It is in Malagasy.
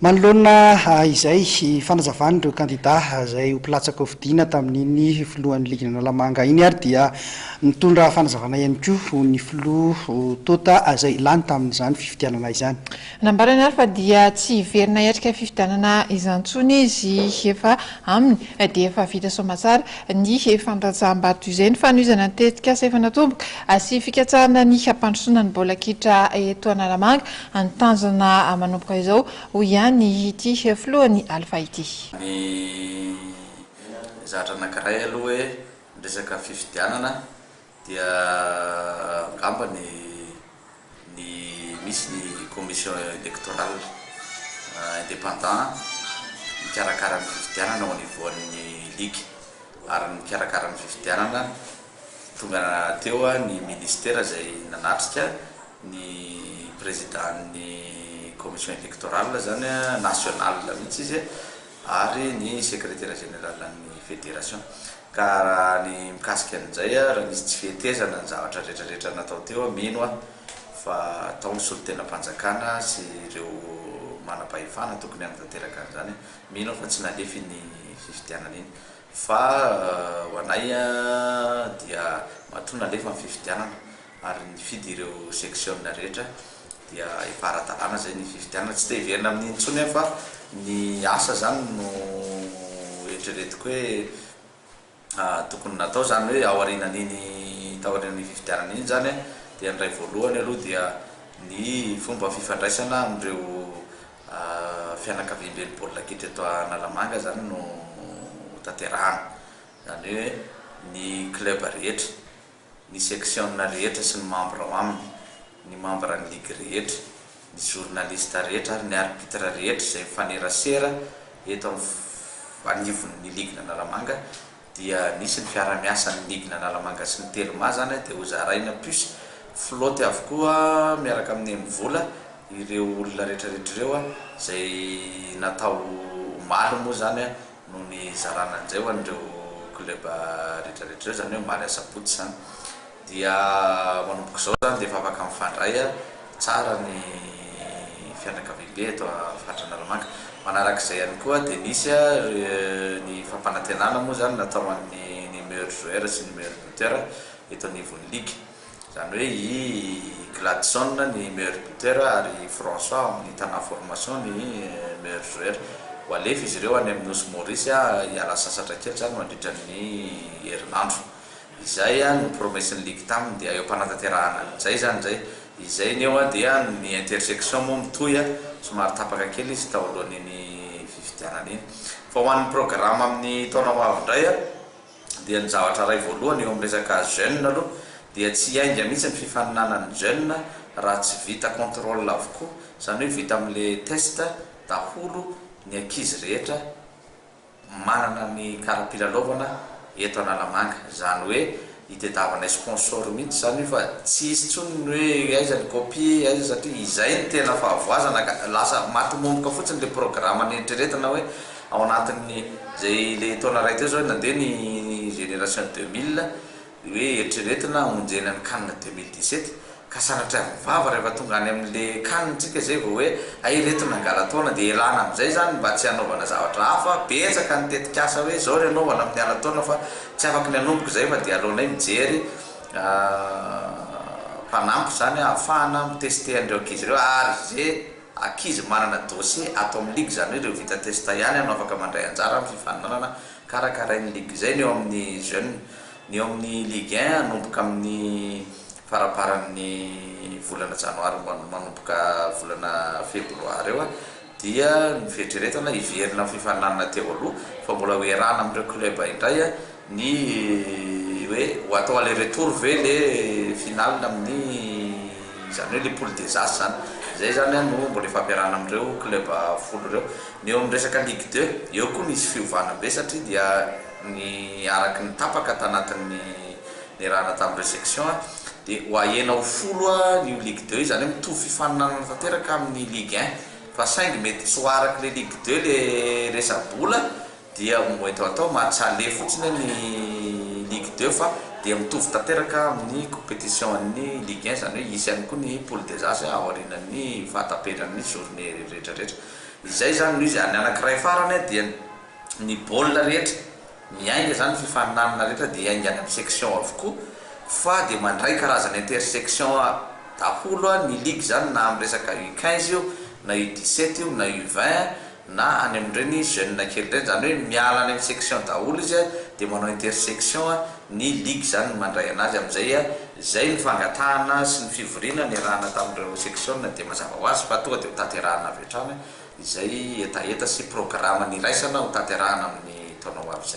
Manoloana izay fanazavan'ireo kandida izay ho mpilatsaka hofidiana tamin'iny filohan'ny ligin'Analamanga iny ary dia nitondra fanazavana ihany koa ny filoha Tota izay lany tamin'izany fifidianana izany. Nambarany ary fa dia tsy hiverina hiatrika fifidianana izany intsony izy efa aminy dia efa vita soamatsara ny fandatsaham-bato izay ny fanohizana ny tetikasa efa natomboka sy fikatsahana ny hampandrosoana ny baolina kitra eto Analamanga ny tanjona manomboka izao, hoy ihany ity filohan'ny Alfa ity. Ny zavatra anankiray aloha hoe ny resaka fifidianana dia angamba ny ny misy ny commission électorale indépendant mikarakara ny fifidianana au niveau an'ny ligue ary ny mikarakara ny fifidianana tonga teo ny ministera izay nanatrika ny président-n'ny commission électorale zany nationale mihitsy izy ary ny secrétaire général-n'ny fédération. Ka raha ny mikasika an'izay raha nisy tsy fihetezana ny zavatra rehetra rehetra natao teo mino aho fa tao ny solontenam-panjakana sy ireo manam-pahefana tokony hanatanteraka an'izany, mino aho fa tsy nalefa iny fifidianana iny. Fa ho anay dia matoa nalefa ny fifidianana ary nifidy ireo section rehetra dia efa ara-dalàna izay ny fifidianana. Tsy te hiverina amin'iny intsony aho fa ny asa izany no eritreretiko hoe tokony natao izany hoe aorianan'iny taorian'iny fifidianana iny izany dia ny iray voalohany aloha dia ny fomba fifandraisana amin'ireo fianakaviamben'ny baolina kitra eto Analamanga izany no tanterahana. Izany hoe ny club rehetra. ny section rehetra sy ny membre ao aminy, ny membre ny ligue rehetra, ny journaliste rehetra ary ny arbitre rehetra izay mifanerasera eto anivon'ny ligue n'Analamanga dia nisy ny fiarahamiasan'ny ligue n'Analamanga sy ny Telma zany dia hozaraina puce flotte avokoa miaraka amin'ny Mvola ireo olona rehetra rehetra ireo izay natao omaly moa zany no nizarana an'izay ho an'ireo club rehetra rehetra ireo, izany hoe omaly asabotsy izany. Dia manomboka izao izany dia efa afaka mifandray tsara ny fianakaviambe eto faritra Analamanga. Manarak'izay ihany koa dia nisy ny fampanantenana moa izany natao ho an'ny ny meilleur joueur sy ny meilleur buteur eto anivon'ny ligue. Izany hoe i Gladson ny meilleur buteur ary i François ao amin'ny Tana Formation ny meilleur joueur. Ho alefa izy ireo any amin'ny Nosy Maurice hiala sasatra kely izany mandritra ny herinandro. Izay no promesse-n'ny ligue taminy dia eo am-panatanterahana an'izay izany izay. Izay ny eo dia ny intersection moa mitohy, somary tapaka kely izy tao alohan'iny fifidianana iny. Fa ho an'ny programme amin'ny taona ho avy indray, dia ny zavatra iray voalohany eo amin'ny resaka jeune aloha dia tsy hiainga mihitsy ny fifaninanan'ny jeune raha tsy vita contrôle avokoa, izany hoe vita amin'le test daholo ny ankizy rehetra manana ny kara-pilalaovana eto Analamanga, izany hoe hitediavanay sponsor mihitsy izany io fa tsy hisy intsony ny hoe aiza ny copie, aiza satria izay no tena fahavoazana ka lasa maty momoka fotsiny le programme neritreretina hoe ao anatin'ny izay le taona iray teo izao nandeha ny génération 2000 hoe eritreretina hamonjena ny can 2017 Ka sanatria ny vava rehefa tonga any amin'le can tsika zay vao hoe hay reto nangala-taona dia elana amin'izay zany mba tsy hanaovana zavatra hafa, betsaka ny tetikasa hoe zao ry anaovana amin'ny ala-taona fa tsy afaky ny hanomboka izay fa dia aleonay mijery mpanampy zany ahafahana mi-tester an'ireo ankizy ireo ary ze ankizy manana dossier ato amin'ny ligue zany hoe ireo vita test ihany no afaka mandray anjara amin'ny fifaninanana karakarain'ny ligue izay ny eo amin'ny jeune. Ny eo amin'ny Ligue un hanomboka amin'ny faramparan'ny volana janoary manomboka volana febroary eo dia ny fieritreretana hiverina amin'ny fifaninanana teo aloha fa mbola ho iarahana amin'ireo club indray ny hoe ho atao aller retour ve le finale amin'ny izany hoe le poule des as izany. Izay izany no mbola ifampiarahana amin'ireo club folo ireo. Ny eo amin'ny resaka Ligue deux, eo koa nisy fiovana be satria dia ny araky ny tapaka tanatin'ny niarahana tamin'ireo section dia ho ahena ho folo io Ligue deux io, izany hoe mitovy fifaninanana tanteraka amin'ny Ligue un fa saingy mety tsy ho arak'ilay Ligue deux le resa-bola dia mety ho atao match aller fotsiny ny Ligue deux fa dia mitovy tanteraka amin'ny competition an'ny Ligue un, izany hoe hisy ihany koa ny poule des as aorianan'ny fahataperan'ny journée rehetra rehetra. Izay izany no izy. Ary ny anankiray farany dia ny baolina rehetra, miainga izany ny fifaninanana rehetra dia hiainga any amin'ny section avokoa fa dia mandray karazana intersection daholo ny ligue izany na amin'ny resaka U 15 io na U 17 io na U 20 na any amin'ireny jeune kely ireny, izany hoe miala any amin'ny section daholo izy dia manao intersection ny ligue izany no mandray anazy amin'izay, izay ny fangatahana sy ny fivoriana niarahana tamin'ireo section dia mazava ho azy fa tonga dia ho tanterahana avy hatrany izay hetaheta sy programa niraisana ho tanterahana amin'ny taona ho avy izay.